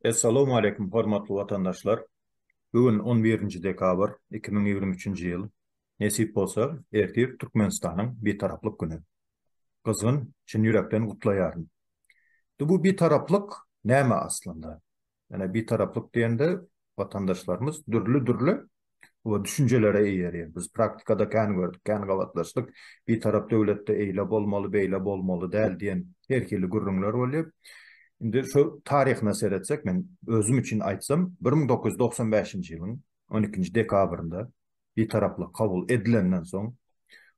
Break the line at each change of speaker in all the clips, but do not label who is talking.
Essalawmaleýkum hormatly watandaşlar! Bu gün on birinji dekabr 2023-nji ýyl. Nesip bolsa, ertir Türkmenistanyň Bitaraplyk güni. Gyzgyn, çyn ýürekden gutlaýaryn. Indi bu Bitaraplyk näme aslynda? Ýöne Bitaraplyk diýende watandaşlarymyz dürli-dürli we düşünjelere eýerýär. Biz praktikada kän gördük, kän gabatlaşdyk. Bitarap döwletde eýle bolmaly, beýle bolmaly däl diýen her hili gürrüňler bolýar. Indi şu taryhyna seretsek, men özüm üçin aýtsam, 1995-nji ýylyň 12-nji dekabrynda Bitaraplyk kabul edilenden soň,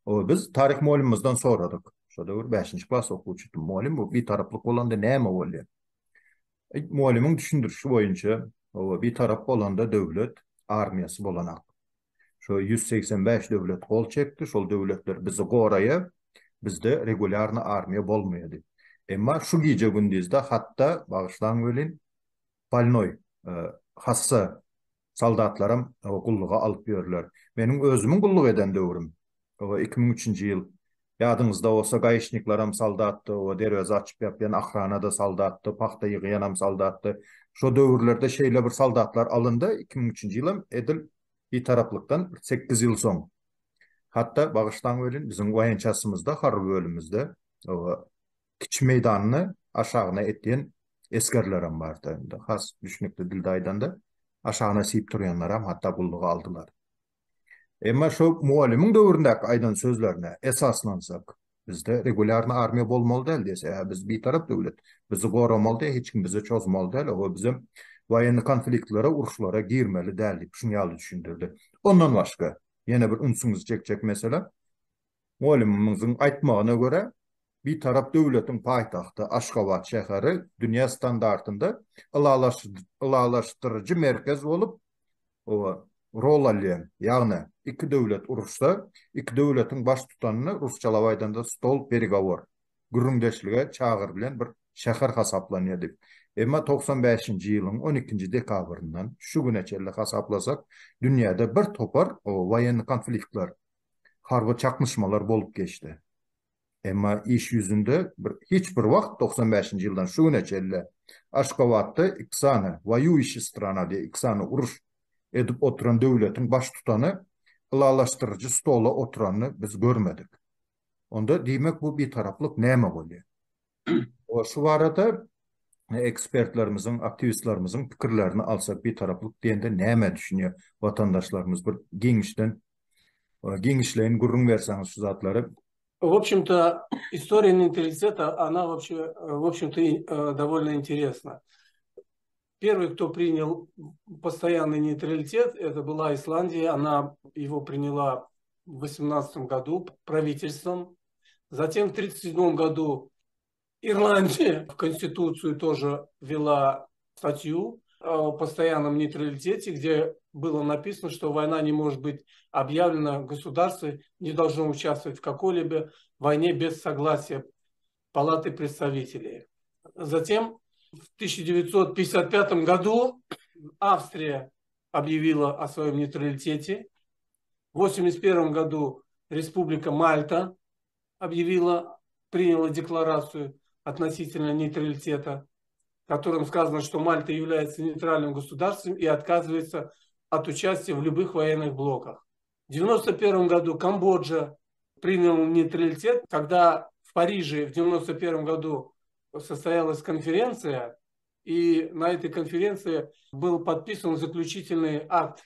biz taryh mugallymymyzdan soradyk. Şo döwür bäşinji klas okuwçysydym. Mugallym, bu Bitaraplyk bolanda näme bolýar? Mugallymyň düşündirişi boýunça, hawa, bitarap bolanda döwlet armiýasy bolanak. Şo 185 döwlet gol çekdi, şol döwletler bizi goraýar, bizde regulýarny armiýa bolmaýar diýip. Emma şu gije-gündizde hatda, bagyşlaň welin, bolnoý, hassa soldatlaram gulluga alyp ýörler. Meniň özümiň gulluk eden döwrüm, 2003-nji ýyl. Ýadyňyzda bolsa, gaişniklaram soldatdy, o derweze açyp ýapýan ohrana-da soldatdy, pagta ýygýanam soldatdy. Şo döwürlerde şeýle bir soldatlar alyndy, 2003-nji ýylam edil Bitaraplykdan bir sekiz ýyl soň. Hatda, bagyşlaň welin, biziň woýençasymyzda, harby bölümimizde kiçi meýdanyny aşagyna etýän esgerlerem bardy. Indi has düşnükli dilde aýdanda, aşagyna siýip turýanlaram hatda gulluga aldylar. Emma şu mugallymyň döwründäki aýdan sözlerine esaslansak, bizde regulýarny armiýa bolmaly däl diýse, ä biz bitarap döwlet, bizi goramaly däl, hiç kim bize çozmaly däl, oba bizem woýenny konfliktlere, uruşlara girmeli däl diýip, şuny ýaly düşündirdi. Ondan başga, ýene bir ünsüňizi çekjek mesele, Mugallymymyzyň aýtmagyna görä, Bitarap döwletiň paýtagty Aşgabat şäheri dünýä standartynda ylalaşdyryjy merkez bolup rol alýar. Ýagny, iki döwlet uruşsa, iki döwletiň baştutanyny rusçalap aýdanda stol peregowor, gürrüňdeşlige çagyrylýan bir şäher hasaplanýar diýip. Emma 95-nji ýylyň on ikinji dekabryndan şu güne çenli hasaplasak, dünýäde bir topar woýennyý konfliktler harby çaknyşmalar bolup geçdi. Emma iş ýüzünde bir hiç bir wagt 95-nji ýyldan şu güne çenli Aşgabatda iki sany woýuýuşi strana diýe iki sany uruş edip oturan döwletiň baştutany ylalaşdyryjy stola oturanyny biz görmedik. Onda diýmek bu bitaraplyk näme bolýar? Şu barada ekspertlerimiziň, aktiwistlerimiziň pikirlerini alsak, bitaraplyk diýende nämä düşünýär watandaşlarymyz? Bir giňişden, giňişleýin gürrüň berseňiz şu zatlary.
В общем-то, история нейтралитета, она вообще, в общем-то, довольно интересна. Первый, кто принял постоянный нейтралитет, это была Исландия. Она его приняла в 18 году правительством. Затем в 1937 году Ирландия в Конституцию тоже ввела статью о постоянном нейтралитете, где было написано, что война не может быть объявлена, государство не должно участвовать в какой-либо войне без согласия Палаты представителей. Затем в 1955 году Австрия объявила о своем нейтралитете. В 1981 году Республика Мальта объявила, приняла декларацию относительно нейтралитета, в котором сказано, что Мальта является нейтральным государством и отказывается от участия в любых военных блоках. В 1991 году Камбоджа приняла нейтралитет, когда в Париже в 1991 году состоялась конференция, и на этой конференции был подписан заключительный акт.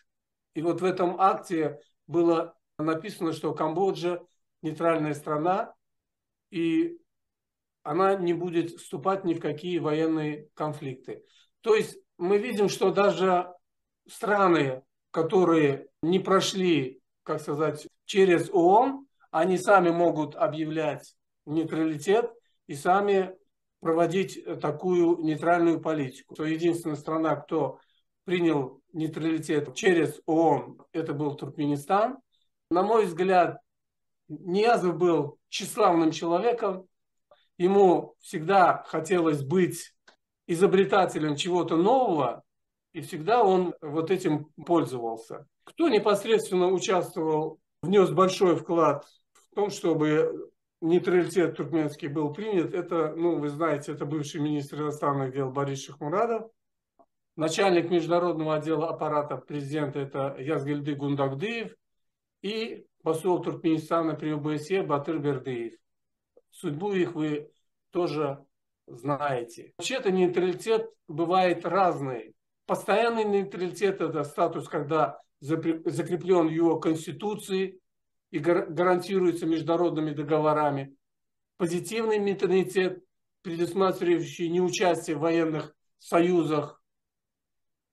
И вот в этом акте было написано, что Камбоджа нейтральная страна, и она не будет вступать ни в какие военные конфликты. То есть мы видим, что даже страны, которые не прошли, как сказать, через ООН, они сами могут объявлять нейтралитет и сами проводить такую нейтральную политику. То единственная страна, кто принял нейтралитет через ООН, это был Туркменистан. На мой взгляд, Ниязов был тщеславным человеком. Ему всегда хотелось быть изобретателем чего-то нового, и всегда он вот этим пользовался. Кто непосредственно участвовал, внес большой вклад в том, чтобы нейтралитет туркменский был принят, это, ну, вы знаете, это бывший министр иностранных дел Борис Шахмурадов. Начальник международного отдела аппарата президента это Язгельды Гундагдыев и посол Туркменистана при ОБСЕ Батыр Бердыев. Судьбу их вы тоже знаете. Вообще-то нейтралитет бывает разный. Постоянный нейтралитет – это статус, когда закреплен в его конституции и гарантируется международными договорами. Позитивный нейтралитет, предусматривающий неучастие в военных союзах.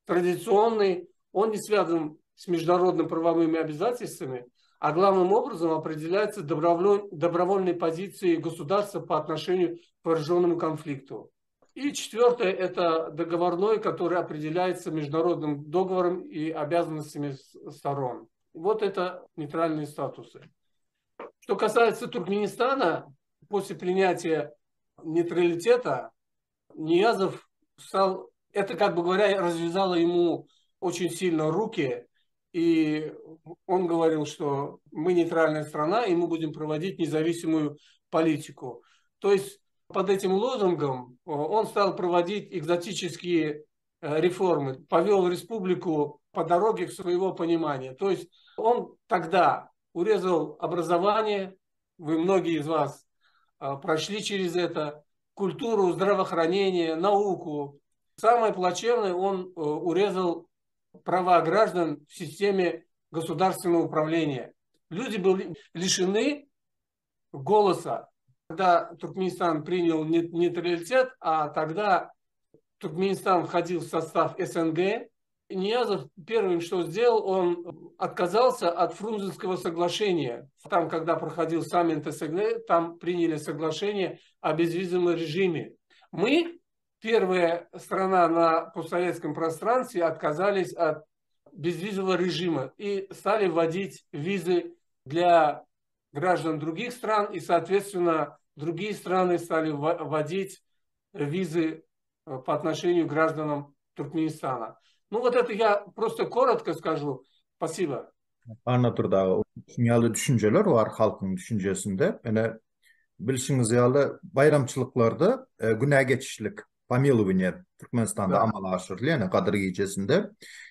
Традиционный, он не связан с международными правовыми обязательствами, а главным образом определяется добровольной позицией государства по отношению к вооруженному конфликту. И четвертое – это договорной, который определяется международным договором и обязанностями сторон. Вот это нейтральные статусы. Что касается Туркменистана, после принятия нейтралитета Ниязов стал, это, как бы говоря, развязало ему очень сильно руки, и он говорил, что мы нейтральная страна, и мы будем проводить независимую политику. То есть под этим лозунгом он стал проводить экзотические э, реформы, повел республику по дороге своего понимания. То есть он тогда урезал образование, вы многие из вас э, прошли через это, культуру, здравоохранение, науку. Самое плачевное, он э, урезал права граждан в системе государственного управления. Люди были лишены голоса. Когда Туркменистан принял нейтралитет, а тогда Туркменистан входил в состав СНГ, Ниязов первым, что сделал, он отказался от Фрунзенского соглашения. Там, когда проходил саммит СНГ, там приняли соглашение о безвизовом режиме. Мы, первая страна на постсоветском пространстве, отказались от безвизового режима и стали вводить визы для граждан других стран, и, соответственно, другие страны стали вводить визы э, по отношению к гражданам Туркменистана. Ну вот это я просто коротко скажу. Спасибо.
Annadurdy aga, şuň ýaly düşünjeler bar halkyň düşünjesinde. Ine, bilşiňiz ýaly, baýramçylyklarda e, günä geçişlik, pomilowaniýe Türkmenistanda amala aşyrylýar, ýagny Gadyr gijesinde.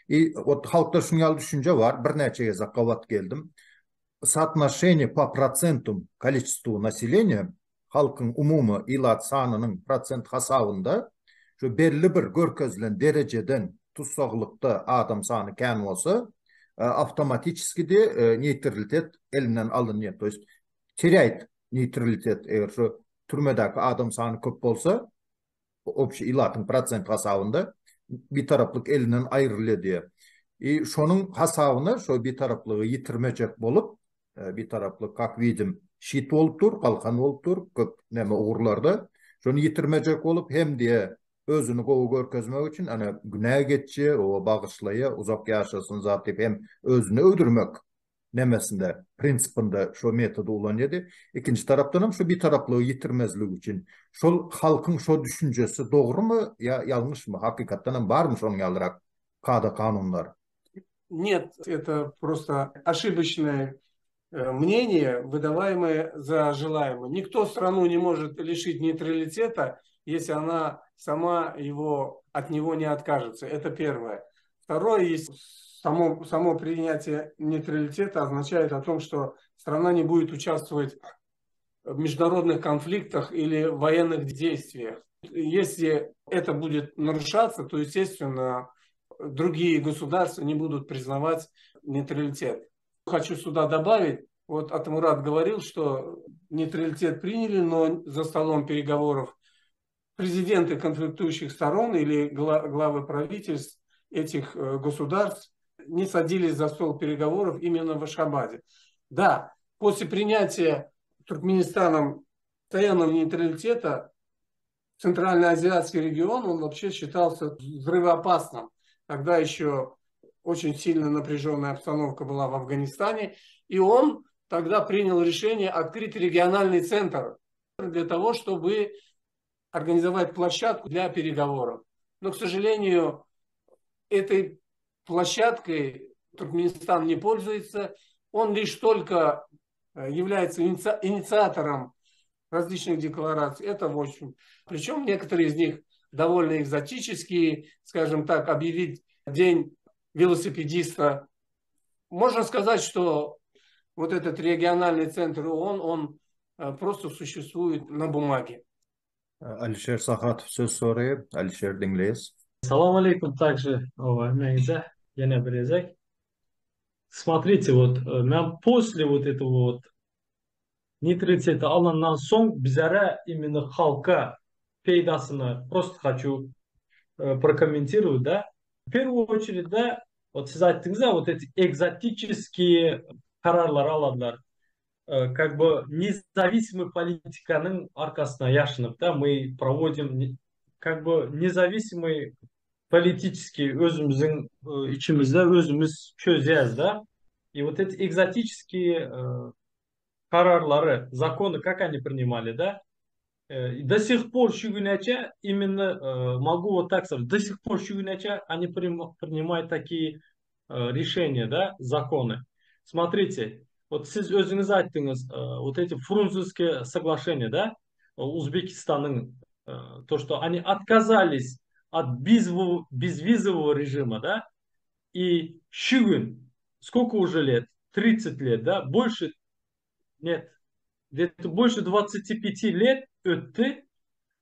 I ot halkda şuň ýaly düşünje bar, birnäçe gezek gabat geldim. Sootnoşeniýe po prosentum koliçestwu naseleniýa, halkyň umumy ilat sanynyň prosent hasabynda şu belli bir görkezilen derejeden tussaglykda adam sany kän bolsa, awtomatiçeski de neýtralitet elinden alynýar. To ýest terýaýt neýtralitet, eger şu türmedäki adam sany köp bolsa, obşi ilatyň prosent hasabynda bitaraplyk elinden aýrylýar diýýär. I şonuň hasabyna şo bitaraplygy ýitirmejek bolup, bitaraplyk kak widim şit bolup dur, galkan bolup dur köp näme ugurlarda. Şony ýitirmejek bolup hem diýe özüni gowy görkezmek üçin ana günä geçýär, oba bagyşlaýar, uzak ýaşasyn zat diýip hem özüni öwdürmek nemesinde, prinsipinde şo metody ulanýardy. Ikinji tarapdanam şu bitaraplygy ýitirmezlik üçin. Şol halkyň şo düşünjesi dogrumy ýa ýalňyşmy? Hakykatdanam barmy şonuň ýalyrak kada-kanunlar?
Нет, это просто ошибочное э, мнение, выдаваемое за желаемое. Никто страну не может лишить нейтралитета, если она сама его, от него не откажется. Это первое. Второе, есть само, само принятие нейтралитета означает о том, что страна не будет участвовать в международных конфликтах или военных действиях. Если это будет нарушаться, то, естественно, другие государства не будут признавать нейтралитет. Хочу сюда добавить, вот Атамурат говорил, что нейтралитет приняли, но за столом переговоров президенты конфликтующих сторон или главы правительств этих э, государств не садились за стол переговоров именно в Ашхабаде. Да, после принятия Туркменистаном постоянного нейтралитета Центральноазиатский регион, он вообще считался взрывоопасным. Тогда еще очень сильно напряженная обстановка была в Афганистане. И он тогда принял решение открыть региональный центр для того, чтобы организовать площадку для переговоров. Но, к сожалению, этой площадкой Туркменистан не пользуется. Он лишь только э, является инициатором различных деклараций. Это в общем. Причем некоторые из них довольно экзотические, скажем так, объявить день велосипедиста. Можно сказать, что вот этот региональный центр ООН, он э, просто существует на бумаге.
Alişer Sahatow söz soraýar. Alişer diňleýäs.
Salam aleýkum также hemmäňize ýene bir gezek. Смотрите, вот men после вот этого вот neytraliteti alandan soň bizlere именно halka peýdasyny просто хочу прокомментировать, да. В первую очередь, да, вот siz aýtdyňyz вот эти экзотические kararlary aladylar. Как бы независимый politikanyň arkasyna ýaşynyp, да, мы проводим как бы независимый политический özümiziň içimizde özümiz çözýäs, да. И вот эти экзотические kararlary, законы, как они принимали, да, до сих пор şu güne именно, могу вот так сказать, до сих пор şu güne они принимают такие решения, да, законы. Смотрите, вот siz özüňiz aýtdyňyz, вот эти Фрунзенские соглашения, да, Узбекистanyň, то, что они отказались от безвизового режима, да, и şu gün, сколько уже лет? 30 лет, да, больше, нет, где-то больше 25 лет ötdi,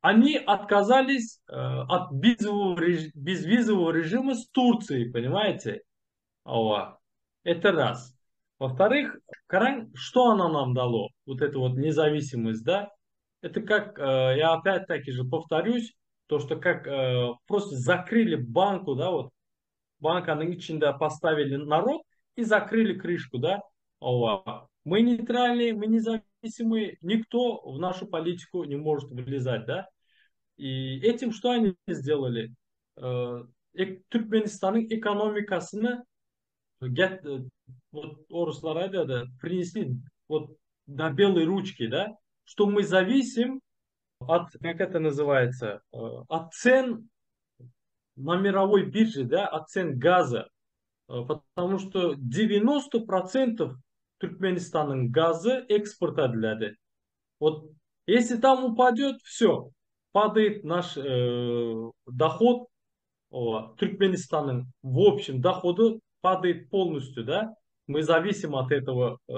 они отказались от безвизового, безвизового режима с Турцией, понимаете? Ова. Это раз. Во-вторых, что она нам дало? Вот эту вот независимость, да? Это как, я опять-таки же повторюсь, то, что как просто закрыли банку, да, вот, bankanyň içinde поставили народ и закрыли крышку, да? Ова. Мы нейтральные, мы независимые, никто в нашу политику не может влезать, да? И этим что они сделали? Türkmenistanyň ekonomikasyny вот oruslar aýdýar принесли вот до белой ручки, да, что мы зависим от, как это называется, от цен на мировой бирже, да, от цен газа. Потому что 90% Türkmenistanyň gazy экспорт edilýärdi. Вот если там упадет, все, падает наш э, доход, о, Türkmenistanyň в общем доходы падает полностью, да? Мы зависим от этого э,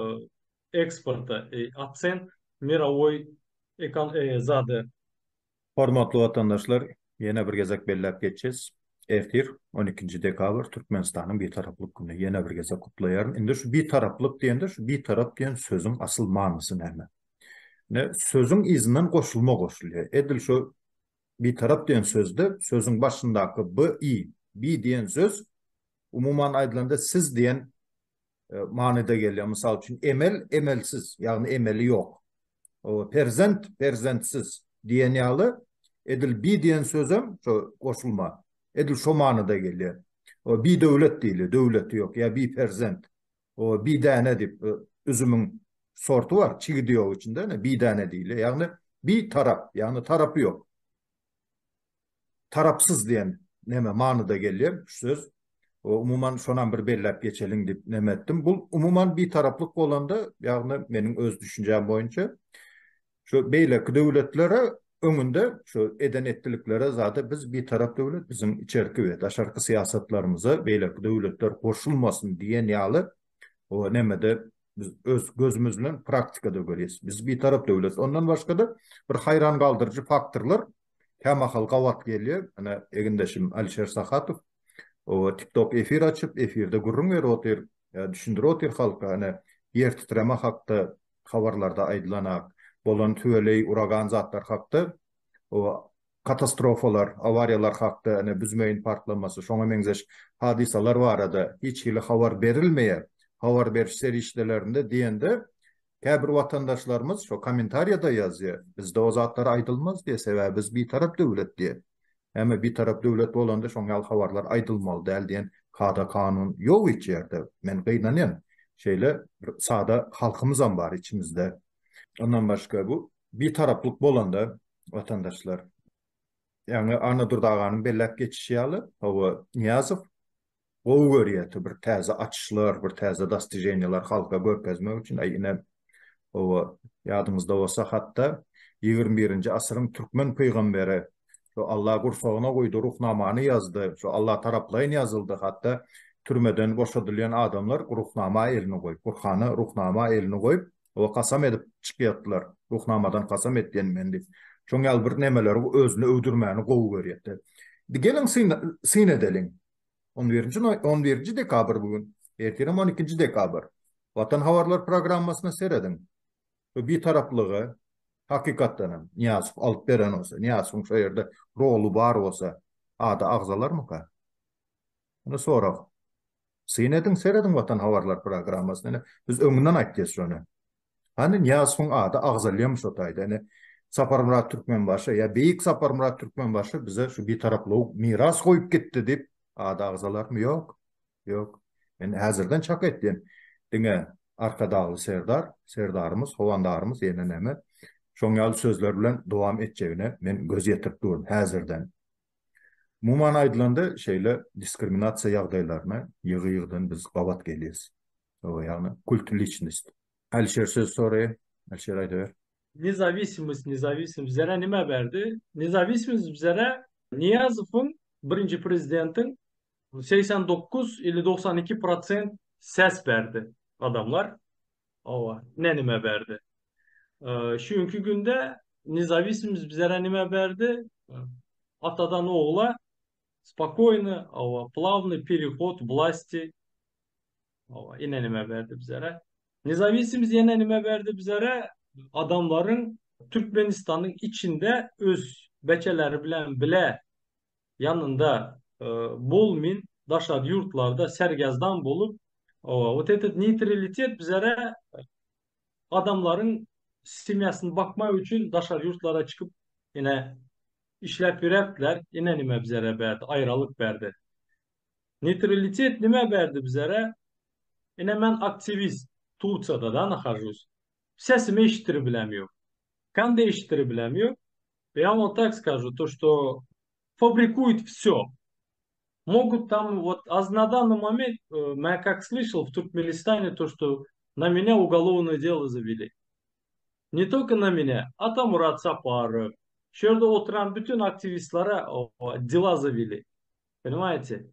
экспорта и от цен мировой ekon э, zady.
Hormatly watandaşlar, ýene bir gezek belläp geçjek. Ertir 12 dekabr Türkmenistanyň Bitaraplyk güni. Ýene bir gezek gutlaýaryn. Indi şu bitaraplyk diýende şu bitarap diýen sözüň asyl manysy näme? Ne sözüň yzyndan goşulma goşulýar. Edil şu bitarap diýen sözde sözüň başyndaky b i bi diýen söz umuman aýdylanda siz diýen manyda gelýär. Mysal üçin emel emelsiz, ýagny emeli ýok. O perzent perzentsiz diýen ýaly edil bi diýen sözem şu goşulma. Edil şo manyda gelýär. O bi döwlet diýilýär, döwleti ýok ýa bi perzent. O bidäne diýip üzümiň sorty bar, çigidi ýok içinde, ine bidäne diýilýär. Ýagny bi tarap, ýagny tarapy ýok. Tarapsyz diýen näme manyda gelýär şu söz. O umuman şonam bir belläp geçeliň diýip näme etdim. Bu umuman bitaraplyk bolanda, ýagny meniň öz düşünjäm boýunça şu beýleki döwletlere öňünde şu eden etdiliklere zada biz bitarap döwlet, biziň içerki we daşarky syýasatlarymyza beýleki döwletler goşulmasyn diýen ýaly o nämede biz öz gözümiz bilen praktikada görýäs. Biz bitarap döwlet. Ondan başga-da bir haýran galdyryjy faktorlar kämahal gabat gelýär. Ine egindeşim Alişer Sahatow o TikTok efir açyp, efirde gürrüň berip otyr, düşündirip otyr halka. Ine ýer titreme hakda habarlarda aýdylanak bolan tüweleý, uragan zatlar hakda o katastrofalar, awariýalar hakda, ine Büzmeýin partlamasy, şoňa meňzeş hadysalar barada hiç hili habar berilmeýär. Habar beriş serişdelerinde diýende käbir watandaşlarymyz şo kommentariýada ýazýar, bizde o zatlar aýdylmaz diýe, sebäbi biz bitarap döwlet diýe. Näme bitarap döwlet bolanda şoň ýaly habarlar aýdylmaly däl diýen kada-kanun ýok hiç ýerde. Men gynanýan. Şeýle bir sada halkymyzam bar içimizde. Ondan başga bu bitaraplyk bolanda watandaşlar ýagny Annadurdy aganyň belläp geçişi ýaly, hawa Nyýazow gowy görýärdi bir täze açyşlar, bir täze dostiženiýalar halka görkezmek üçin. Aý ine hawa ýadyňyzda bolsa hatda 21-nji asyryň türkmen pygamberi. Şo Alla gursagyna guýdy, Ruhnamany ýazdy. Şo Alla taraplaýyn ýazyldy. Hatda türmeden boşadylýan adamlar Ruhnama elini goýup, Gurhana, Ruhnama elini goýup, oba kasam edip çykýardylar. Ruhnamadan kasam etýän men diýip. Şoň ýaly bir nemeleri özüni öwdürmäni gowy görýärdi. Indi geliň syn syn edeliň. On birinji noý on birinji dekabr bu gün. Ertirem on ikinji dekabr. Watan habarlar programmasyna serediň. Bu bitaraplygy hakykatdan hem Nyýazow alyp beren bolsa, Nyýazowyň şo ýerde roly bar bolsa, ady agzalarmyka? Ine sorag. Syn ediň, serediň Watan habarlar programmasyna. Ine biz öňünden aýtýas şony. Hany Nyýazowyň ady agzalýarmy şo taýda? Ine Saparmyrat Türkmenbaşy ýa Beýik Saparmyrat Türkmenbaşy bize şu bitaraplygy miras goýup gitdi diýip ady agzalarmy? Ýok. Ýok. Men häzirden çak etýän. Diňe Arkadagly Serdar, Serdarymyz, howandarymyz ýene näme, şoň ýaly sözler bilen dowam etjegine men göz ýetirip durun häzirden. Umuman aýdylanda şeýle diskriminasiýa ýagdaýlaryna ýygy-ýygydan biz gabat gelýäs. Hawa, ýagny kult liçnost. Alişer söz soraýar. Alişer aýdaber.
Nezawisimost, nezawisimost bizlere nime berdi? Nezawisimost bizlere Nyýazowyň birinji prezidentiň 89 ili 92 prosent ses berdi adamlar. Owa, ne nime berdi? Şu günki günde nezawisimost bizlere nime berdi? Atadan ogla spokoýny, owa, plawny perehod wlasti. Owa, ine nime berdi bizlere? Nezawisimost ýene nime berdi bizlere? Adamlaryň Türkmenistanyň içinde öz beçeleri bilen bile ýanynda bolmyn daşary ýurtlarda sergezdan bolup wot etet neýtralitet bizlere adamlaryň semýasyny bakmak üçin daşary ýurtlara çykyp ine işläp ýöräpdiler ine nime bizlere berdi aýralyk berdi neýtralitet nime berdi bizlere ine men aktiwist Tursiýada da nahažus sesimi eşitdiribilem ýok kande eşitdiribilem ýok Я вам так скажу, то что фабрикуют все. Могут там, вот, а на данный момент, э, я как слышал в Туркменистане, то, что на меня уголовное дело завели. Не только на меня, а там Мурат Сапаров, şu ýerde oturan bütün aktiwistlere дела завели. Понимаете?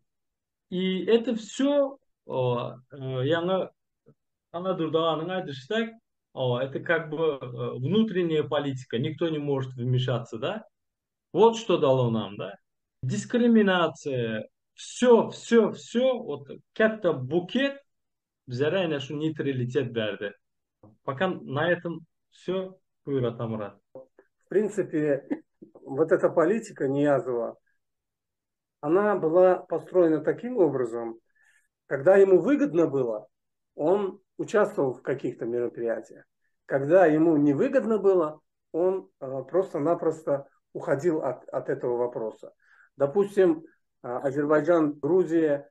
И это все, ýaňy Annadurdy aganyň aýdyşy dek, это как бы внутренняя политика, никто не может вмешаться, да? Вот что дало нам, да? Дискриминация, все, все, все, вот katta buket bizlere ene şu neytralitet berdi. Пока на этом все, Buyur Atamyrat.
В принципе, вот эта политика Ниязова, она была построена таким образом, когда ему выгодно было, он участвовал в каких-то мероприятиях. Когда ему невыгодно было, он э, просто-напросто уходил от, от этого вопроса. Допустим, э, Азербайджан, Грузия,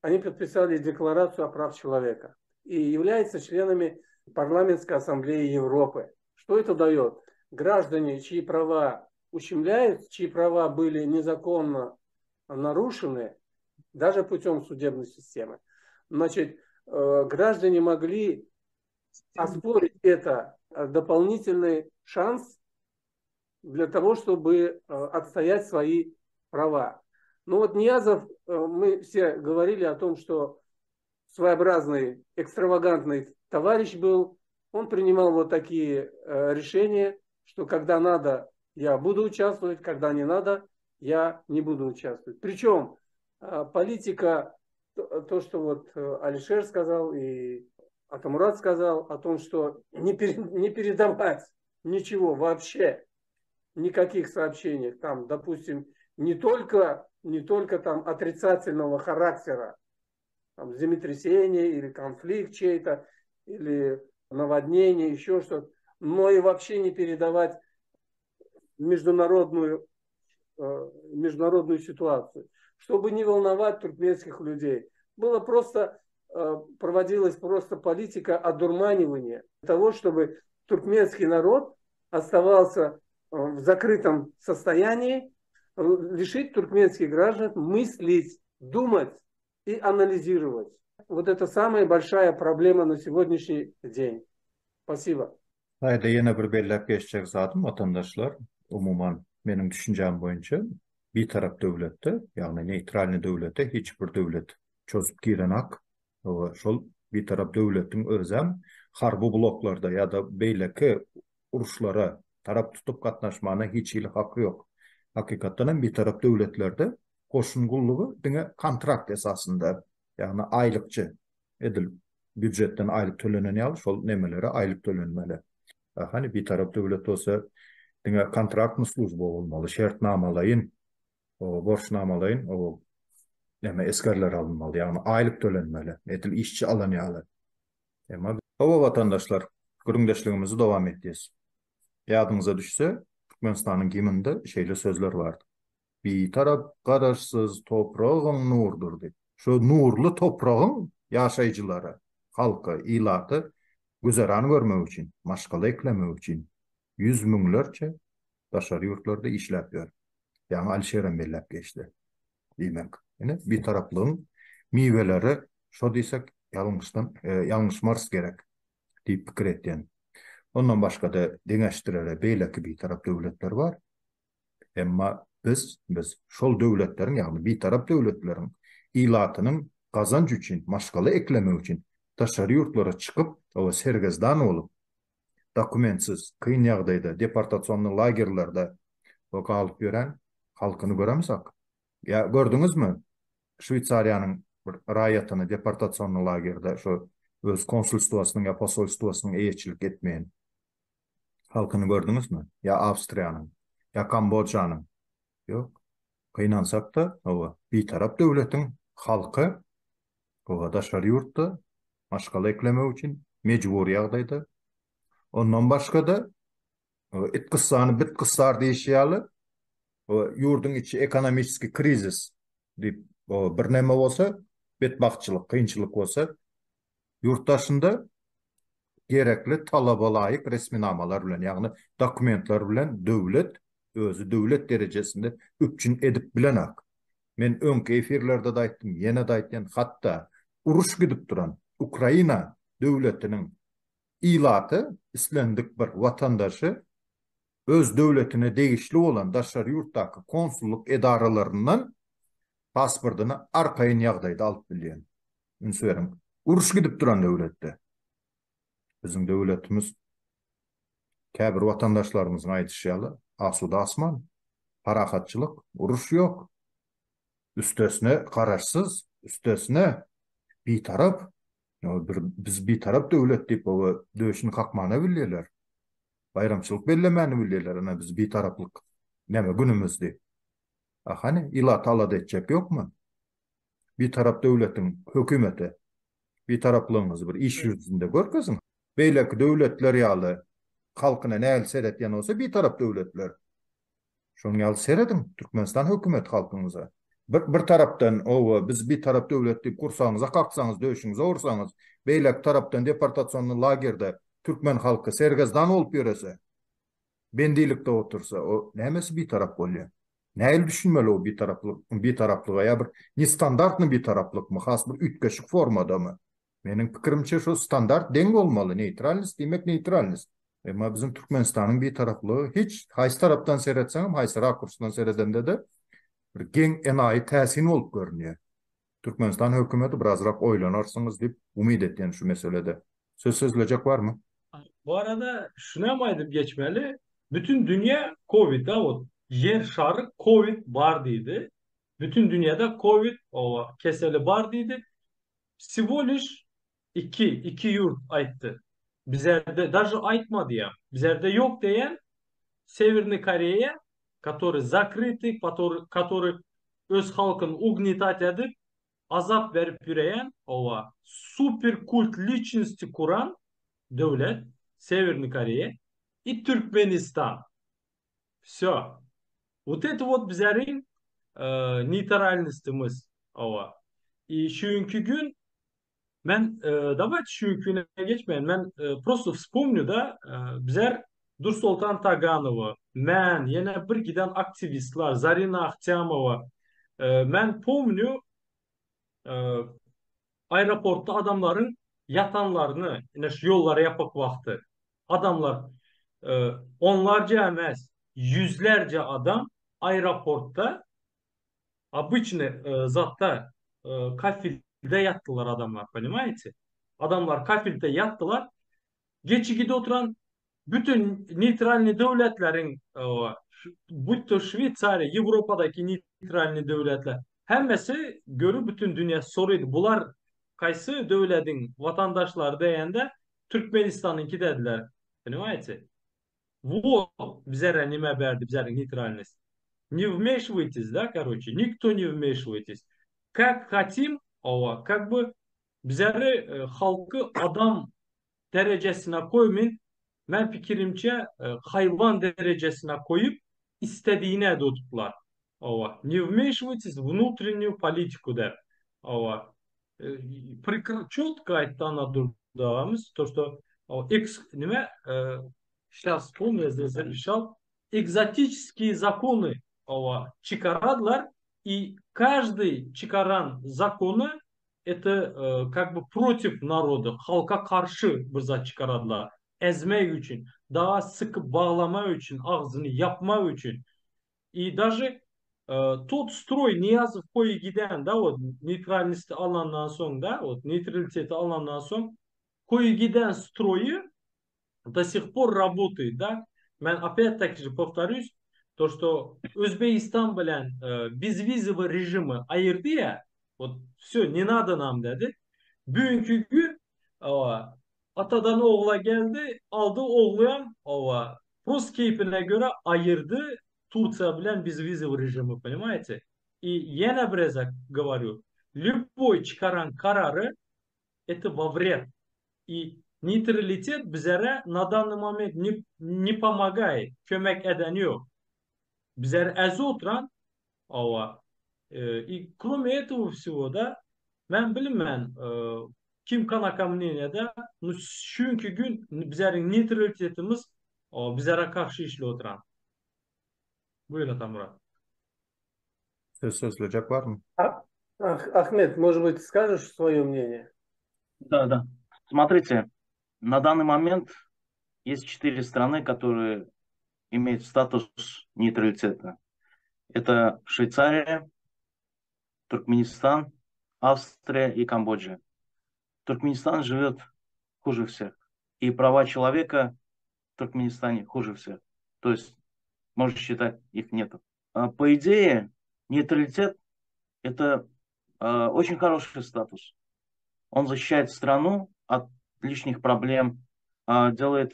они подписали декларацию о правах человека и являются членами Парламентской ассамблеи Европы. Что это дает? Граждане, чьи права ущемляют, чьи права были незаконно нарушены, даже путем судебной системы, значит, э, граждане могли оспорить это дополнительный шанс для того, чтобы э, отстоять свои права. Ну вот Ниязов, э, мы все говорили о том, что своеобразный, экстравагантный товарищ был. Он принимал вот такие решения, что когда надо, я буду участвовать, когда не надо, я не буду участвовать. Причем политика, то, что вот Алишер сказал и Атамурат сказал о том, что не, не передавать ничего вообще, никаких сообщений, там, допустим, не только, не только там отрицательного характера, там, землетрясение или конфликт чей-то, или наводнение, еще что-то, но и вообще не передавать международную, э, международную ситуацию, чтобы не волновать туркменских людей. Было просто, э, проводилась просто политика одурманивания того, чтобы туркменский народ оставался э, в закрытом состоянии, лишить туркменских граждан мыслить, думать и анализировать. Вот это самая большая проблема на сегодняшний день. Спасибо.
Haýda ýene bir belläp geçjek zadym watandaşlar, umuman. Meniň düşünjäm boýunça Bitarap döwletde, ýagny neýtralnyý döwlete hiç bir döwlet çozup girenak. Şol bitarap döwletiň özem harby bloklarda ýa-da beýleki uruşlara tarap tutup gatnaşmana hiç hili haky ýok. Hakykatdan hem bitarap döwletlerde goşun gullugy diňe kontrakt esasynda, ýagny aýlykçy, edil býujetden aýlyk tölenen ýaly şol nemelere aýlyk tölenmeli. Hany bitarap döwlet bolsa diňe kontraktny služba bolmaly, şertnamalaýyn, borçnamalaýyn neme esgerler alynmaly, ýagny aýlyk tölenmeli, edil işçi alan ýaly. Emma Hawa watandaşlar, gürrüňdeşligimizi dowam etýäs. Ýadyňyza düşse, Türkmenistanyň gimninde şeýle sözler bardy. Bitarap Garaşsyz topragyň nurdur diýip. Şu nurly topragyň ýaşaýjylary, halky, ilaty güzeran görmek üçin, maşgala eklemek üçin ýüz müňlerçe daşary ýurtlarda işläp ýör. Ýaňy Alişerem belläp geçdi. Diýmek, ine, Bitaraplygyň miweleri şo diýsek ýalňyşdan, ýalňyşmarys gerek diýip pikir etýän. Ondan başga-da deňeşdirere beýleki Bitarap döwletler bar. Emma biz, biz şol döwletleriň, ýagny bitarap döwletleriň ilatynyň gazanç üçin, maşgala eklemek üçin daşary ýurtlara çykyp, oba sergezdan bolup, dokumentsiz, kyn ýagdaýda, deportasionnyý lagerlerde galyp ýören halkyny göremzok. Ýa gördüňizmi, Şweýsariýanyň bir raýatyny deportasionnyý lagerde şo öz konsulstwasynyň ýa posolstwasynyň eýeçilik etmeýän halkyny gördüňizmi? Ýa Awstriýanyň, ýa Kambojanyň? Ýok. Gynansak-da, hawa, bitarap döwletiň halky, hawa, daşary ýurtda maşgala eklemek üçin mejbury ýagdaýda. Ondan başga-da, it gyssany bit gyssar diýişi ýaly, ýurduň içi ekonomiçeskiý krizis diýip, birneme bolsa, betbagtçylyk, kynçylyk bolsa, Ýurt daşynda gerekli talaba laýyk resminamalar bilen, ýagny dokumentler bilen döwlet özi döwlet derejesinde üpjün edip bilenak. Men öňki efirlerde-de aýtdym, ýene-de aýtýan, hatda uruş gidip duran Ukraina döwletiniň ilaty islendik bir watandaşy öz döwletine degişli bolan daşary ýurtdaky konsullyk edaralaryndan pasportyny arkaýyn ýagdaýda alyp bilýän. Üns beriň. Uruş gidip duran döwletde. Biziň döwletimiz käbir watandaşlarymyzyň aýdyşy ýaly asuda asman, parahatçylyk, uruş ýok. Üstesine garaşsyz, üstesine bitarap. Bir biz bitarap döwlet diýip oba döşüni kakmana bilýärler. Baýramçylyk bellemäni bilýärler. Ine biz bitaraplyk näme günümiz diýip. A hany ilaty alada etjek ýokmy? Bitarap döwletiň hökümeti Bitaraplygyňyzy bir iş ýüzünde görkeziň. Beýleki döwletler ýaly halkyna nähili seretýän bolsa bitarap döwletler. Şonuň ýaly serediň Türkmenistan hökümeti halkyňyza. Bir bir tarapdan owa biz bitarap döwlet diýip gursagyňyza kaksaňyz döşüňize ursaňyz, beýleki tarapdan deportasionnyý lagerde türkmen halky sergezdan bolup ýörese. Bendilikde otursa, o nämesi bitarap bolýar? Nähili düşünmeli o bitaraplyk, bitaraplyga ýa bir nestandartny bitaraplykmy, has bir üýtgeşik formadamy? Meniň pikirimçe şu standart deň bolmaly, neýtralnost diýmek neýtralnost. Emma biziň Türkmenistanyň bitaraplygy hiç haýsy tarapdan seretseňem, haýsy rakursdan seredende-de bir geň, enaýy, täsin bolup görünýär. Türkmenistan hökümeti birazrak oýlanarsyňyz diýip umyt etýän şu meselede. Söz sözlejek barmy?
Bu arada şunam aýdyp geçmeli, bütün dünýä covid a wot ýer şary covid bar diýdi. Bütün dünýäde covid owa keseli bar diýdi. Vsego liş iki iki ýurt aýtdy. Bizerde daže aýtmadyam. Bizerde ýok diýen Sewernyý Koreýa kotory zakryty kotory öz halkyny ugnetat edip azap berip ýüreýän owa super kult liçnosti kuran döwlet Sewernyý Koreýa i Türkmenistan vsё wot eto wot bizeriň neýtralnostymyz owa i şu günki gün Men dawayte şu güne geçmeýin. Men prosto wspomnyu da bizler Dursoltan Taganowa, men, ýene bir giden aktiwistler, Zarina Ahtýamowa. Men pomnyu aeroportda adamlaryň ýatanlaryny, ine şu ýollar ýapyk wagty. Adamlar onlarca emes, Ýüzlerce adam aeroportda obyçny zatda kafelde ýatdylar adamlar, ponimaýete? Adamlar kafelde ýatdylar. Geçigide oturan bütün neýtralnyý döwletleriň, будь то Şweýsariýa, Ýewropadaky neýtralnyý döwletler, hemmesi görüp bütün dünýä soraýdy, bular kaýsy döwlediň watandaşlary diýende, Türkmenistanyňky dediler. Ponimaýete? Вот bizere nime berdi bizeriň neytralnost. Ne wmeşiwaytes da karoçe nikto ne wmeşiwaytes. Kak hatim owa kak by bizeri halky adam derejesine koýmyn men pikirimçe haýwan derejesine koýup istediğine edotuplar. Owa ne wmeşiwaytes wnutrennýu politiku dep owa çotko aýtdy Annadurdy agamyz to şto eks nime Şas pomnю я здесь записал ekzotiçeskiý zakony owa çykaradylar i každyý çykaran zakony eto kak by protiv naroda halka garşy bir zat çykaradylar ezmek üçin daha sykyp baglamak üçin agzyny ýapmak üçin i daže tot stroý Nyýazow koýy giden da wot neýtralnosti alandan soň da wot neýtraliteti alandan soň koýy giden stroýy do sih por rabotaýet da men opýat taki že powtorýus to što Özbegistan bilen bezwizowy režimi aýyrdy ýa wot wsё ne nado nam dedi bugünki gün atadan ogla geldi aldy oglyam prost keýpine görä aýyrdy Tursiýa bilen bezwizowy režimi ponimaýete i ýene bir gezek goworýu lýuboý çykaran karary eto wa wred i neytralitet bizere na dannyý moment ne ne pomagaýet kömek edeni ýok bizeri äzi oturan hawa i krome etogo wsego da men bilmen kim kanaka mneniýada no şuňki gün bizeriň neytralitetimiz bizere garşy işli oturan buýur Atamyrat.
Söz sözlejek barmy?
Ahmet, может быть, скажешь свое мнение?
Да, да. Смотрите, на данный момент есть четыре страны, которые имеют статус нейтралитета. Это Швейцария, Туркменистан, Австрия и Камбоджа. Туркменистан живет хуже всех. И права человека в Туркменистане хуже всех. То есть, можно считать, их нету. А, по идее, нейтралитет – это э, очень хороший статус. Он защищает страну от лишних проблем, э, делает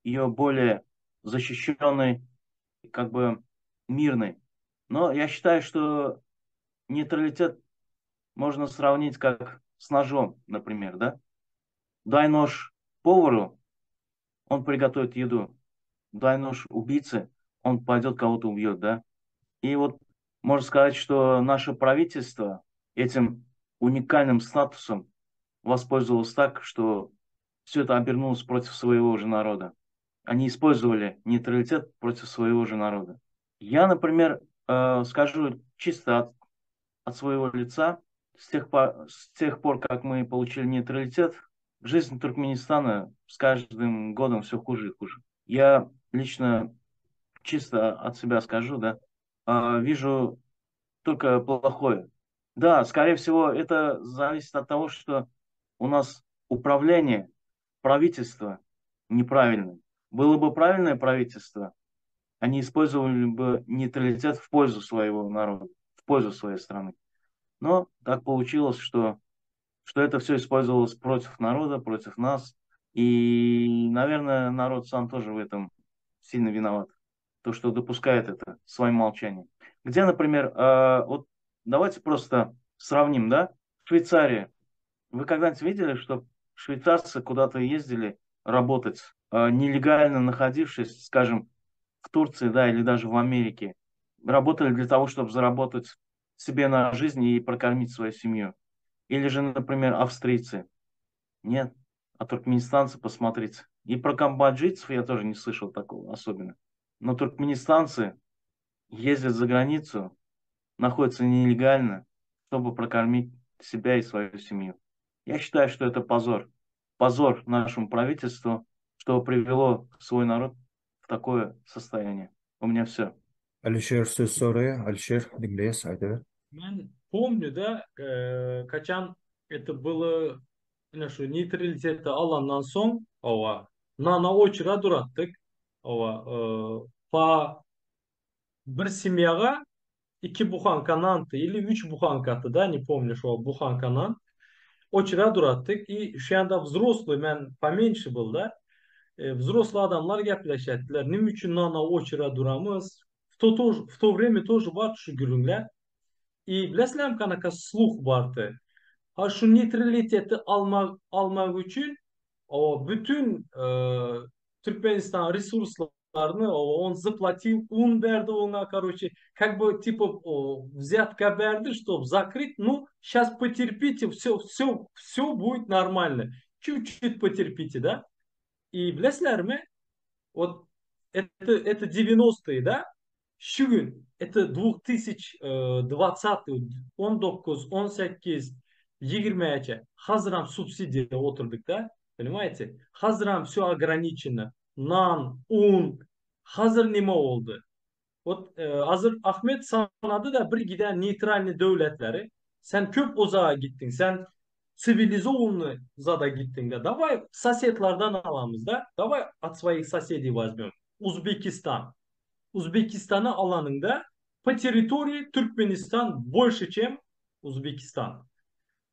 ее более защищенной, как бы мирной. Но я считаю, что нейтралитет можно сравнить как с ножом, например, да? Дай нож повару, он приготовит еду. Дай нож убийце, он пойдет кого-то убьет, да? И вот можно сказать, что наше правительство этим уникальным статусом воспользовалось так, что все это обернулось против своего же народа. Они использовали нейтралитет против своего же народа. Я, например, э, скажу чисто от, от своего лица, с тех, пор, с тех пор, как мы получили нейтралитет, жизнь Туркменистана с каждым годом все хуже и хуже. Я лично чисто от себя скажу, да, а, вижу только плохое. Да, скорее всего, это зависит от того, что у нас управление, правительство неправильное. Было бы правильное правительство, они использовали бы нейтралитет в пользу своего народа, в пользу своей страны. Но так получилось, что, что это все использовалось против народа, против нас. И, наверное, народ сам тоже в этом сильно виноват. То, что допускает это своим молчанием. Где, например, э, вот давайте просто сравним, да? Швейцария. Вы когда-нибудь видели, что швейцарцы куда-то ездили работать, э, нелегально находившись, скажем, в Турции, да, или даже в Америке, работали для того, чтобы заработать себе на жизнь и прокормить свою семью. Или же, например, австрийцы. Нет. А туркменистанцы, посмотрите. И про камбоджийцев я тоже не слышал такого особенно. Но туркменистанцы ездят за границу, находятся нелегально, чтобы прокормить себя и свою семью. Я считаю, что это позор. Позор нашему правительству, что привело свой народ в такое состояние. У меня все.
Alişer söz soraýar. Alişer, diňleýäs, aýdaber.
Men pomnю da, kaçan это было ine şu neutraliteti alandan soň, hawa, nana oçura duratdyk. Hawa, pa bir semýaga iki buhanka nandy ili üç buhankaty da, ne pomnю şo buhanka nan. Oçura duratdyk i şu ýanda wzroslyý men pomenьше byl da. Wzroslyý adamlar gepleşetdiler. Nime üçin nana oçura duramyz? W to tož w to wremýa тоже bardy şu gürrüňler. I bilesiňlermi kanaka sluh bardy. Ha şu neytraliteti almak almak üçin o bütün Türkmenistan resurslaryny on zaplatil un berdi oňa karoçe kak by tipa wzyatka berdi ştob zakryt nu şas poterpite vsyo vsyo vsyo budet normalno çut çut poterpite da i bilesiňlermi wot eto eto devyanostyý da Şu gün, это dwuhtysyç dwacaty, 19, 18, ýigrimäçe, hazyram subsidiýa oturdyk-da, ponimaýte? Hazyram wsё ograniçeno, nan, un, hazyr nime boldy? Wot, hazyr Ahmet sanady-da bir giden neýtralnyý döwletleri, sen köp uzaga gitdiň, sen siwilizowanyý zada gitdiň-de, daway sosedlardan alamyz-da, daway ot swoih sosedey wozmem, Uzbekistan. Uzbekistany alanyňda po territoriýi Türkmenistan bolşe çem Uzbekistan.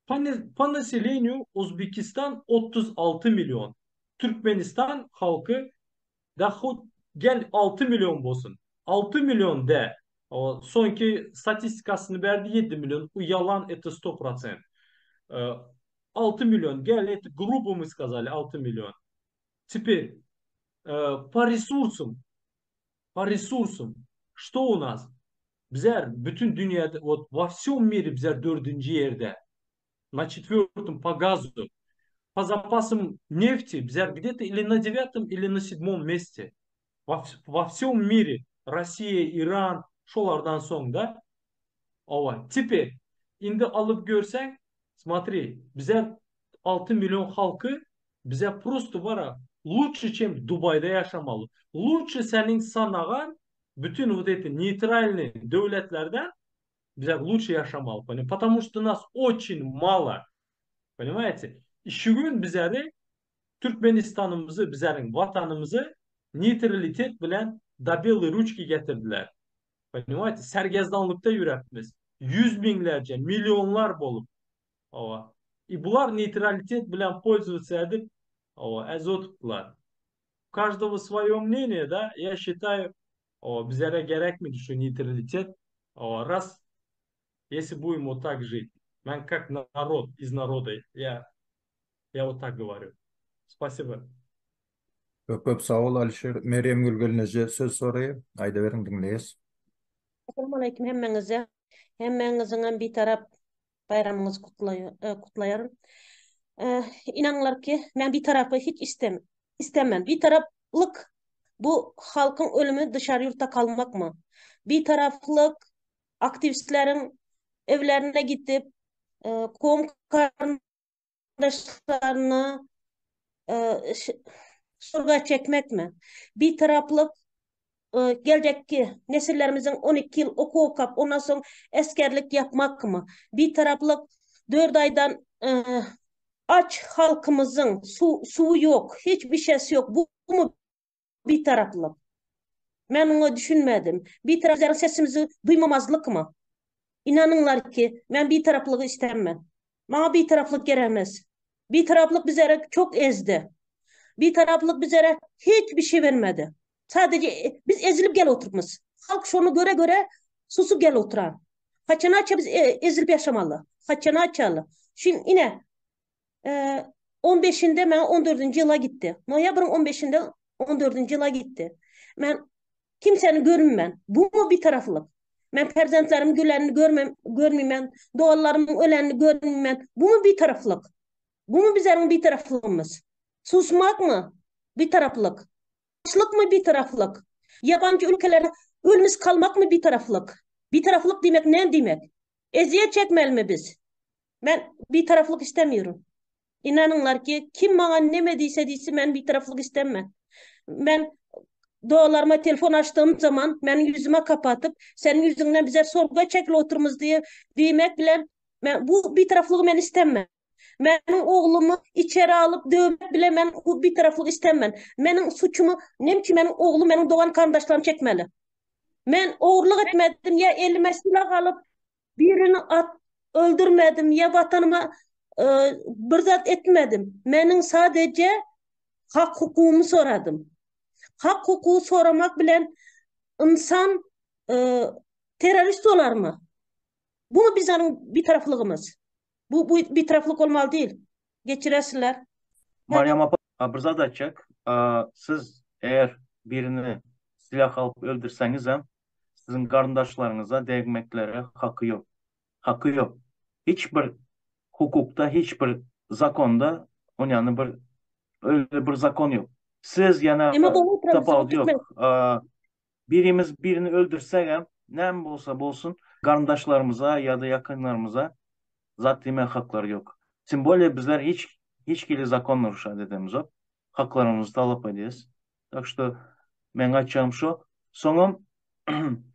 Po po naseleniýu Uzbekistan 36 million. Türkmenistan halky da hut gel 6 million bolsun. 6 million dä. O soňky statistikasyny berdi 7 million. U ýalan eto sto prosent. 6 million gel eto grubo my skazali 6 million. Teper po resursam po resursam što u nas bizler bütün dünýäde wot wo wsem mire bizler dördünji ýerde na çetwertom po gazu po zapasam nefti bizler gde to ili na dewiatom ili na sedmom meste wo wsem mire Rossiýa Iran şolardan soň da owa teper indi alyp görseň smotri bizler 6 million halky bize prosto bara lutşe çem Dubaýda ýaşamaly. Lutşe seniň sanagan bütün wot eti neýtralnyý döwletlerden bize lutşe ýaşamaly poni potomu şto nas oçin malo ponimaýete şu gün bizeri Türkmenistanymyzy bizeriň watanymyzy neýtralitet bilen do beloý ruçki getirdiler ponimaýete sergezdanlykda ýürepmiz ýüz müňlerce millionlar bolup Hawa. I bular neýtralitet bilen polzowatsa edip, hawa, äzotupdylar. U každogo svoýo mneniýe da, ýa şitaýu, hawa, bizlere gerekmidi şu neýtralitet, hawa, ras, ýesi buýum wot tak žit. Men kak narod, iz naroda, ýa, ýa wot tak gowarýu. Spasiba.
Köp köp sag bol Alişer. Merýemgül gelneje söz soraýar. Aýdaweriň diňleýäs.
Assalamualeýkum hemmäňize. Hemmäňiziňem Bitarap Baýramyňyzy gutlaýaryn. Ynanyňlar ki, men bitaraplygy hiç istem istemem. Bitaraplyk bu halkyň ölümi dışary ýurtda kalmakmy? Bitaraplyk aktiwistleriň evlerine gidip, kowum garyndaşlaryny sorga çekmekmi? Bitaraplyk geljekki nesillerimiziň 12 ýyl okuw okap, ondan soň esgerlik ýapmakmy? Bitaraplyk 4 aýdan aç halkymyzyň suwy ýok, hiç bir şeysi ýok. Bumy bitaraplyk? Men oňa düşünmedim. Bitaraplyk sesimizi duýmamazlykmy? Inanyňlar ki, men bitaraplygy istemmen. Maňa bitaraplyk gerekmez. Bitaraplyk bizlere çok ezdi. Bitaraplyk bizlere hiç bir şey bermedi. Sadece biz ezilip gel oturupmyz. Halk şony göre göre susup gel oturan. Haçanaça biz ezilip yaşamaly. Haçanaçaly. Şimdi ine 15-inde men 14-nji ýyla gitdi. Noýabryň 15-inde 14-nji ýyla gitdi. Men kimseni görünmen. Bu mu bitaraplyk? Men perzentlerimiň gülenini görmem, görmeýmen, doganlarymyň ölenini görmeýmen. Bu mu bitaraplyk? Bu mu bizleriň bitaraplygymyz? Susmakmy bitaraplyk? Açlykmy bitaraplyk? Ýabanjy ülkelerde ölmüş kalmakmy bitaraplyk? Bitaraplyk diýmek näme diýmek? Ezýet çekmelimi biz? Men bitaraplyk istemiyorum. Inanyňlar ki, kim maňa neme diýse diýsin men bitaraplyk istemmen. Men. Doganlaryma telefon açdygym zaman meniň ýüzüme kapatyp, seniň ýüzüňden bizler sorga çekilip oturmyz diýip, diýmek bilen men bu bitaraplygy men istemmen. Meniň oglumy içeri alyp döwmek bilen men bu bitaraplygy istemmen. Meniň suçumy näme üçin meniň oglum meniň dogan garyndaşlarym çekmeli? Men ogurlyk etmedim ýa elime silah alyp birini at öldürmedim ýa watanyma bir zat etmedim. Meniň sadeje hak hukugymy soradym. Hak hukugy soramak bilen ynsan terrorist bolarmy? Bu bizaniň bitaraflygymyz. Bu bu bitaraflyk bolmaly değil. Geçiresiler.
Meryem apa bir zat aýtjak. Siz eger birini silah alyp öldürseňizem siziň garyndaşlaryňyza degmeklere haky ýok. Haky ýok. Hiç bir hukukda, hiç bir zakonda onýany bir öyle bir zakon ýok. Siz ýene tapawudy ýok. Birimiz birini öldürsegem, näme bolsa bolsun, garyndaşlarymyza ýa-da ýakynlarymyza zat diýmäge haklary ýok. Tym bolее bizler hiç hiç hili zakon naruşat edemizok. Haklarymyzy talap edýäs. Tak şto meň aýtjagym şo. Soňam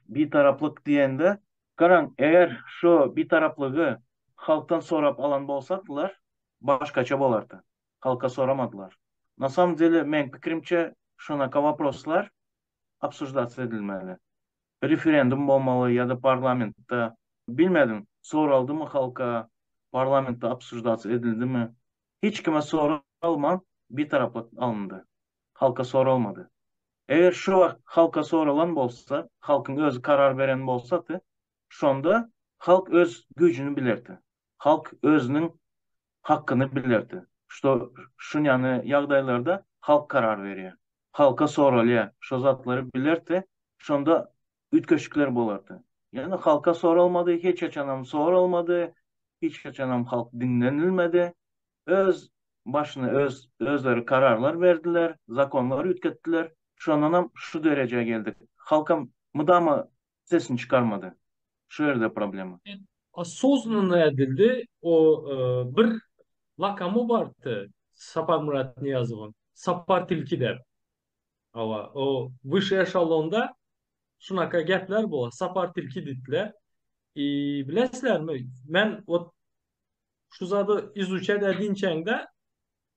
bitaraplyk diýende, garaň, eger şo bitaraplygy halkdan sorap alan bolsadylar, başgaça bolardy. Halka soramadylar. Na samom dele meň pikirimçe şonaka woproslar obsuždasiýa edilmeli. Referendum bolmaly ýa-da parlamentde. Bilmedim, soraldymy halka, parlamentde obsuždasiýa edildimi? Hiç kime soralman bitaraplyk alyndy. Halka soralmady. Eger şu wagt halka soralan bolsa, halkyň özi karar beren bolsady, şonda halk öz güýjüni bilerdi. Halk özüniň hakyny bilerdi. Şto şunýany ýagdaýlarda halk karar berýär. Halka soralýar. Şo zatlary bilerdi. Şonda üýtgeşikler bolardy. Ýöne halka soralmady, hiç haçanam soralmady, hiç haçanam halk diňlenilmedi. Öz başyna öz özleri kararlar berdiler, zakonlar üýtgetdiler. Şondanam şu derejä geldik. Halkam mydama sesini çykarmady. Şu ýerde problema.
Osознанно edildi. O bir lakamy bardy Saparmyrat Nyýazowyň, Sapar tilki dep. Hawa, o wyşşy eşalonda şunaka gepler bolar, Sapar tilki diýdiler. I bilesizlermi, men wot şu zady izuçat edinçäňde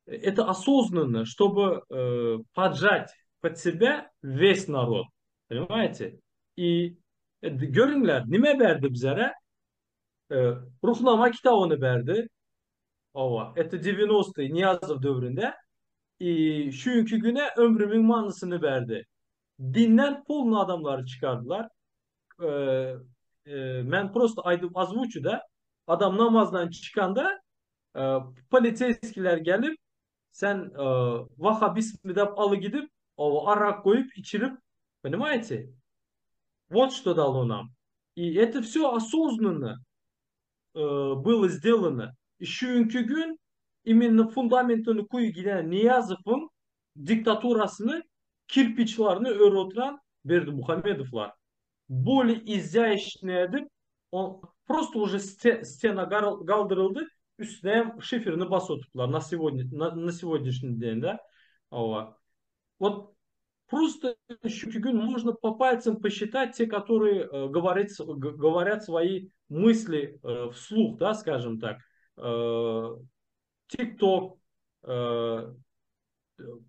это осознанно, чтобы поджать под себя весь народ. Понимаете? И görüňler, nime berdi bizlere? Ruhnama kitabyny berdi. Hawa, это 90-й Nyýazow döwründe. I şu günki güne ömrümiň manysyny berdi. Dinden polny adamlary çykardylar. Men prosto aýdyp ozwuçu da, adam namazdan çykanda poliseýskiler gelip sen wahabistmi dep aly gidip, arak goýup içirip, понимаете? Вот что дало нам. И это все осознанно было сделано. Şu günki gün именно fundamentini kuýup giden Nyýazowyň diktaturasyny kirpiçlaryny örüp oturan Berdimuhamedowlar. Более изящный edip, prosto уже stena galdyryldy, üstüne hem şiferini basyp oturdylar na сегодня na сегодняшний день, да. Hawa. Вот просто şu gün можно по пальцам посчитать те, которые говорят, говорят свои мысли вслух, да, скажем так. TikTok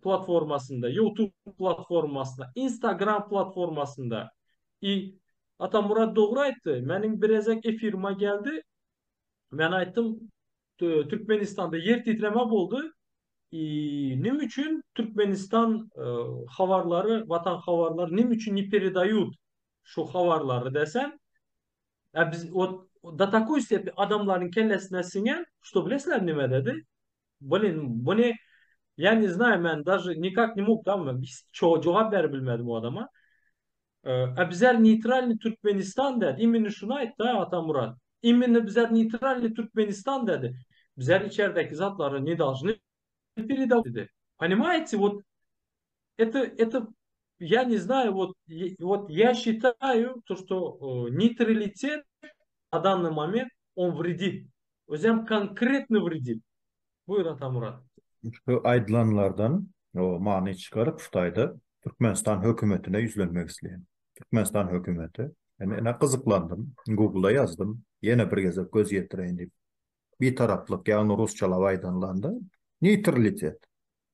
platformasynda, YouTube platformasynda, Instagram platformasynda. I Atamurat dogry aýtdy. Meniň bir gezek efirime geldi. Men aýtdym, Türkmenistanda ýer titreme boldy. I nime üçin Türkmenistan habarlary, Watan habarlary nime üçin ne peredают şu habarlary desem, a biz вот до такой степени adamlaryň kellesine siňen, что bilesizler nime dedi? Blin, buny я не знаю, men даже никак не мог tam jogap berip bilmedim o adama. A bizler neytralny Türkmenistan dedi. Именно şuny aýtdy Atamurat. Именно bizler neytralny Türkmenistan dedi. Bizler içeridäki zatlary ne должны передавать dedi. Понимаете, вот это, это, я не знаю, вот, вот я считаю, то, что нейтралитет на данный момент, он вредит. Özem конкретно вредит. Buyur Atamurat.
Şu aýdylanlardan o many çykaryp şu taýda. Türkmenistan hökümetine ýüzlenmek isleýän. Türkmenistan hökümeti, men ine gyzyklandym, Google-a ýazdym, ýene bir gezek göz ýetireýin diýip. Bitaraplyk, ýagny rusçalap aýdanylanda, neýtralitet.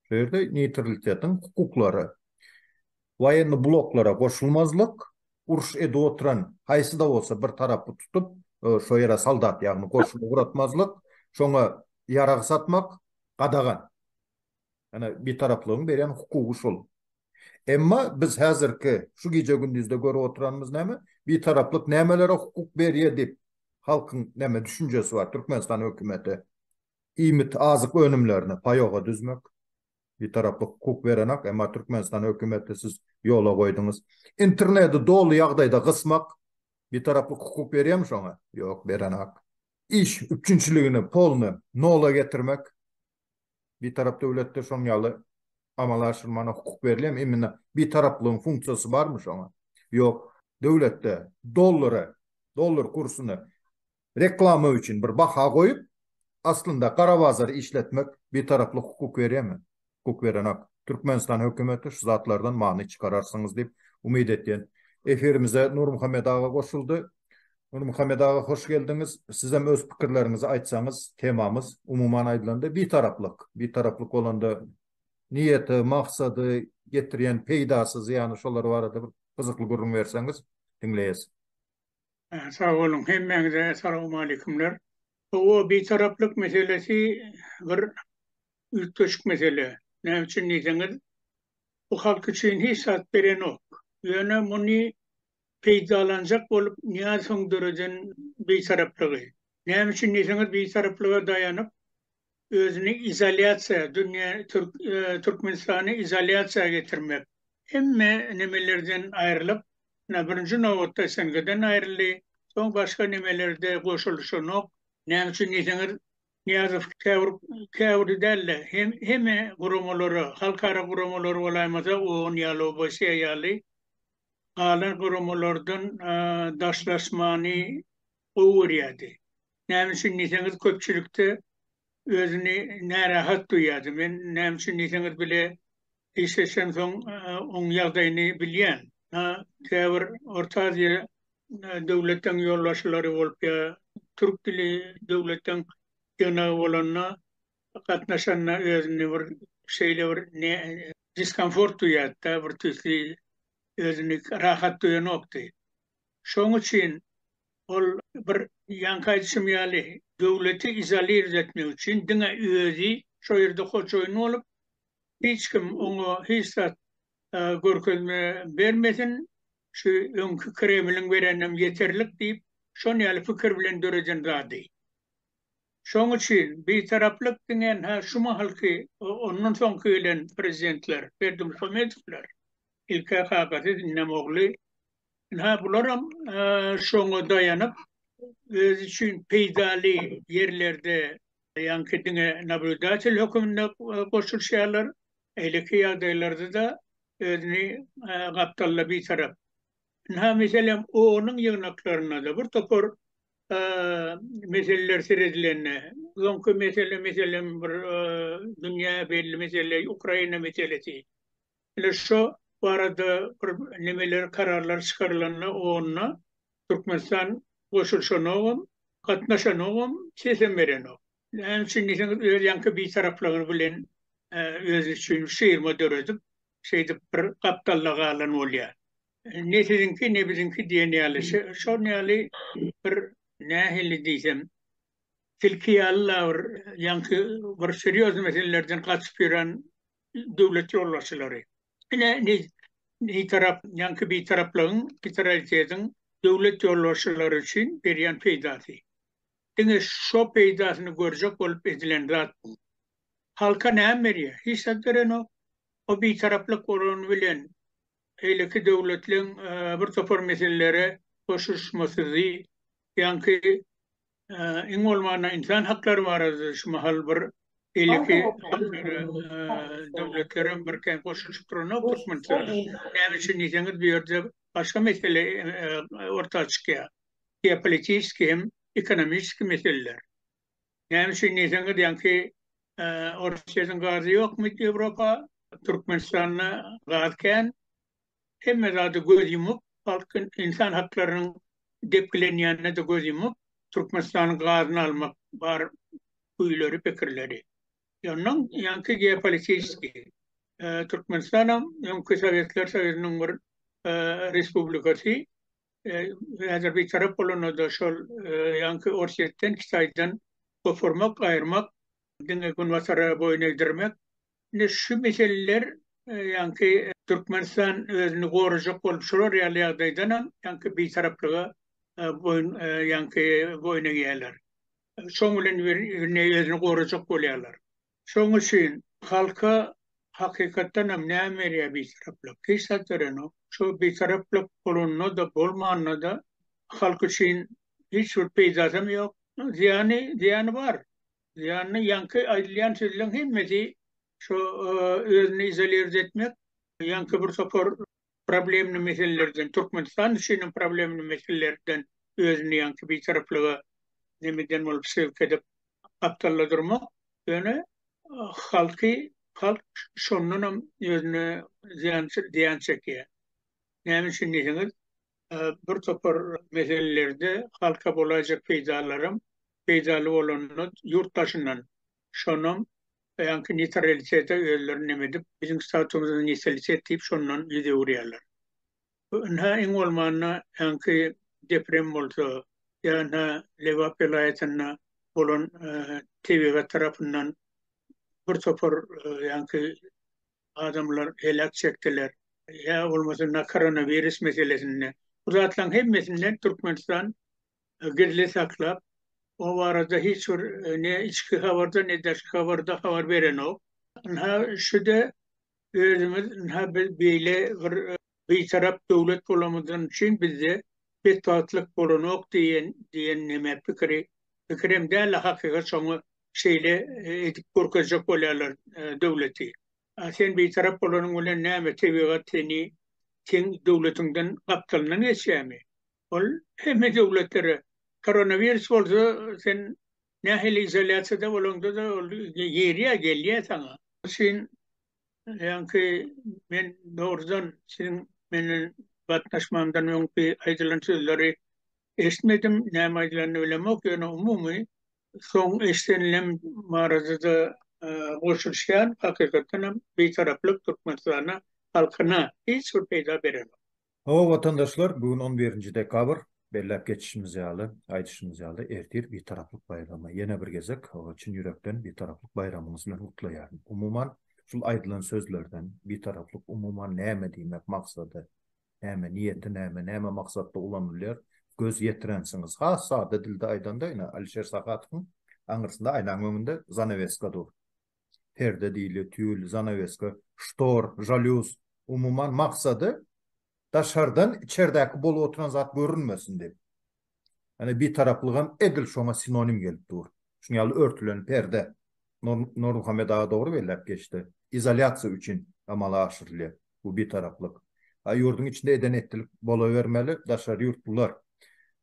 Şu ýerde neýtralitetiň hukuklary, woýenny bloklara goşulmazlyk, uruş edip oturan haýsy-da bolsa bir tarapy tutup, şo ýere soldat, ýagny goşun ugratmazlyk, şoňa ýarag satmak gadagan. Ýöne bitaraplygyň berýän hukugy şol. Emma biz häzirki şu gije-gündizde görüp oturanymyz näme? Bitaraplyk nämelere hukuk berýär diýip halkyň näme düşünjesi bar Türkmenistan hökümeti iýmit azyk önümlerini paýoga düzmek bitaraplyk hukuk berenak emma Türkmenistan hökümeti siz ýola goýduňyz. Interneti doly ýagdaýda gysmak bitaraplyk hukuk berýärmi şoňa? Ýok berenak. Iş üpjünçiligini polny nola getirmek Bitarap döwletde şoň ýaly amala aşyrmana hukuk berilýärmi? Imенно bitaraplygyň funksiýasy barmy şoňa? Ýok. Döwletde dollary, dollar kursuny reklama üçin bir baha goýup, aslynda gara bazary işletmek bitaraplyk hukuk berýärmi? Hukuk berenok. Türkmenistan hökümeti şu zatlardan many çykararsyňyz diýip umyt etýän. Efirimize Nurmuhammet aga goşuldy. Nurmuhammet aga hoş geldiňiz. Sizem öz pikirleriňizi aýtsaňyz temamyz umuman aýdylanda bitaraplyk. Bitaraplyk bolanda niýeti, maksady, getirýän peýdasy, zyýany şolar barada bir gyzykly gürrüň berseňiz diňleýäs.
Sag boluň hemmäňize salowmaleýkumler. Hawa bitaraplyk meselesi bir üýtgeşik mesele. Näme üçin diýseňiz bu halk üçin hiç zat berenok. Ýöne muny peýdalanjak bolup Nyýazowyň döreden bitaraplygy. Näme üçin diýseňiz bitaraplyga daýanyp özüni izolýasiýa, dünýä Türkmenistany izolýasiýa getirmek. Hemme nemelerden aýrylyp, ine birinji nobatda SNG-den aýryldy, soň başga nemelerde goşulyşanok. Näme üçin diýseňiz Nyýazow käbir, käbiri däl-de, hemme guramalara, halkara guramalary bolaýmasa OON ýaly, OBSE ýaly galan guramalardan daşlaşmany gowy görýärdi. Näme üçin diýseňiz, köpçülikde özüni närahat duýýardy. Men näme üçin diýseňiz bile işleşensoň oň ýagdaýyny bilýän. Käbir Orta Aziýa döwletleň ýolbaşçylary bolup ýa türk dili döwletleň ýygnagy bolanda gatnaşanda özüni bir şeýle bir diskomfort duýýardy-da, bir tüýsli özüni rahat duýanokdy. Şoň üçin ol bir ýaňky aýdyşym ýaly döwleti izolirowat etmek üçin diňe özi şo ýerde hojaýyn bolup, hiç kim oňa hiç zat görkezme bermesin, şu öňki Kremliň berenem ýeterlik diýip, şon ýaly pikir bilen döreden zady. Şoň üçin bitaraplyk diňe ynha şu mahalky, ondan soňky gelen prezidentler, Berdimuhamedowlar, ilk-ä kakasy, indem ogly, ynha bularam şoňa daýanyp, özi üçin peýdaly ýerlerde ýaňky diňe nablýudatel höküminde goşulyşýarlar, beýleki ýagdaýlarda-da özüni gapdalda bitarap. Ynha meselem OON-yň ýygnaklarynda-da bir topar meseleler seredilende, soňky mesele meselem bir dünýä belli mesele Ukraina meselesi. Ine şo barada bir nemeler kararlar çykarylanda OON-da Türkmenistan goşulyşanogam, gatnaşanogam, sesem berenok. Näme üçin diýseňiz öz ýaňky bitaraplygy bilen özi üçin şirma döredip, şeýdip bir gapdalda galan bolýar. Ne siziňki, ne biziňki diýen ýaly, şon ýaly bir nähili diýsem, tilki ýaly-la bir ýaňky bir serýozny meselelerden gaçyp ýören döwlet ýolbaşçylary. Ine, bitarap, ýaňky bitaraplygyň, neutralitetiň döwlet ýolbaşçylary üçin berýän peýdasy. Diňe şo peýdasyny görjek bolup edilen zat bu. Halka näme berýär? Hiç zat berenok. O bitaraplyk bolany bilen beýleki döwletleň bir topar meselelere goşulyşmasyzy, ýaňky iň bolmanda ynsan haklary barada şu mahal bir beýleki döwletlerem bir kän goşulyşyp duranok Türkmenistana. Näme üçin diýseňiz bu ýerde başga mesele orta çykýar. Geopolitiski hem ekonomiski meseleler. Näme üçin diýseňiz ýaňky Orsýetiň gazy ýokmy Ýewropa? Türkmenistanda gaz kän, hemme zada göz ýumup, halkyň ynsan haklarynyň depgilenýänine-de göz ýumup, Türkmenistanyň gazyny almak bar küýleri, pikirleri. Ondan ýaňky geopolitiçeskiý Türkmenistanam öňki Sowetler Soýuzynyň bir respublikasy, häzir bitarap bolanda-da şol ýaňky Orsýetden, Hytaýdan goparmak, aýyrmak, diňe Günbatara boýun egdirmek. Indi şu meseleler ýaňky Türkmenistan özüni gorajak bolup şular ýaly ýagdaýdanam ýaňky bitaraplyga boýun ýaňky boýun egýärler. Şoň bilen bir özüni gorajak bolýarlar. Şoň üçin halka hakykatdanam näme berýär bitaraplyk? Hiç zat berenok. Şu bitaraplyk bolanda-da, bolmanda-da halk üçin hiç bir peýdasam ýok. Zyýany, zyýany bar. Zyýanyny ýaňky aýdylýan sözleň hemmesi şu özüni izolird etmek, ýaňky bir topar problemny meselelerden, Türkmenistan üçinem problemny meselelerden özüni ýaňky bitaraplyga nemeden bolup ssylka edip gapdalda durmak, ýöne halky, halk şondanam özüne zyýan zyýan çekýär. Näme üçin diýseňiz, bir topar meselelerde halka bolaýjak peýdalaram peýdaly bolanda ýurt daşyndan şonam ýaňky neýtralitete özleri neme edip, biziň statusymyz neýtralitet diýip şondan ýüz öwürýärler. Ynha iň bolmanda ýaňky deprem bolsa ýa ynha Lebap welaýatynda bolan tebigat tarapyndan bir topar ýaňky adamlar heläk çekdiler. Ýa bolmasa ynha koronawirus meselesinde. Bu zatlaryň hemmesinden Türkmenistan gizli saklap, o barada hiç bir ne içki habarda ne daşky habarda habar berenok. Ynha şu-da özümiz ynha biz beýle bir bitarap döwlet bolamyzdan üçin bizde betbagtlyk bolanok diýen diýen neme pikiri pikirem däl-de hakykat şoňa şeýle edip görkezjek bolýarlar döwleti. A sen bitarap bolanyň bilen näme tebigat seni seň döwletiňden gapdalyndan geçýärmi? Ol hemme döwletlere koronawirus bolsa sen nähili izolýasiýada bolaňda-da ol girýär, gelýär saňa. Şonuň üçin ýaňky men dogrudan siziň menden gatnaşmamdan öňki aýdylan sözleri eşitmedim, näme aýdylanyny bilemok, ýöne umumy soň eşidenilen barada-da goşulyşýan, hakykatdan hem Bitaraplyk Türkmenistana halkyna hiç bir peýda berenok.
Hawa watandaşlar, bu gün on birinji dekabr, belläp geçişimiz ýaly, aýdyşymyz ýaly, ertir Bitaraplyk baýramy. Ýene bir gezek çyn ýürekden Bitaraplyk baýramyňyz bilen gutlaýaryn. Umuman, şul aýdylan sözlerden Bitaraplyk umuman näme diýmek maksady, näme, niýeti näme, näme maksatda ulanylýar, göz ýetirensiňiz. Has sada dilde aýdanda, ine, Alişer Sahatowyň aňyrsynda aýnaň öňünde zanaweska dur. Perde diýilýär, tül, zanaweska, ştor, žalýuz. Umuman maksady daşardan içerdäki bolup oturan zat görünmesin diýip. Ýöne bitaraplygam edil şoňa sinonim gelip dur. Şuň ýaly örtülen perde. Nurmuhammet aga dogry belläp geçdi. Izolýasiýa üçin amala aşyrylýar bu bitaraplyk. A ýurduň içinde eden-etdilik bolabermeli, daşary ýurtlular,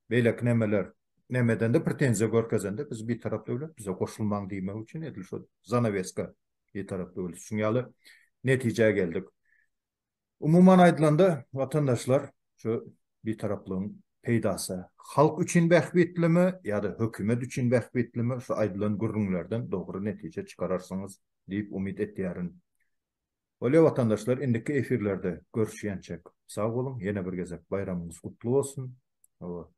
beýleki nemeler nemedende pretenziýa görkezende biz bitarap döwlet, bize goşulmaň diýmek üçin edil şo zanaweska bitarap döwlet. Şuň ýaly netijä geldik. Umuman aýdylanda, watandaşlar, şu Bitaraplygyň peýdasy halk üçin bähbitlimi ýa-da hökümet üçin bähbitlimi, şu aýdylan gürrüňlerden dogry netije çykararsyňyz diýip umyt etýärin. Bolýa watandaşlar, indiki efirlerde görüşýänçäk sag boluň, ýene bir gezek baýramyňyz gutly bolsun. Hawa.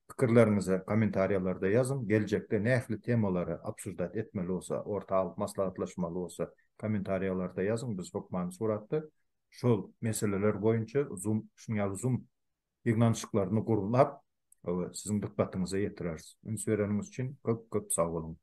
Pikirleriňizi kommentariýalarda ýazyň, geljekde nähili temalary obsuždat etmeli bolsa, orta alyp maslahatlaşmaly bolsa kommentariýalarda ýazyň, biz hökmany suratda şol meseleler boýunça zoom şunuň ýaly zoom ýygnanyşyklaryny gurnap siziň dykgatyňyza ýetireris. Üns bereniňiz üçin köp köp sag boluň.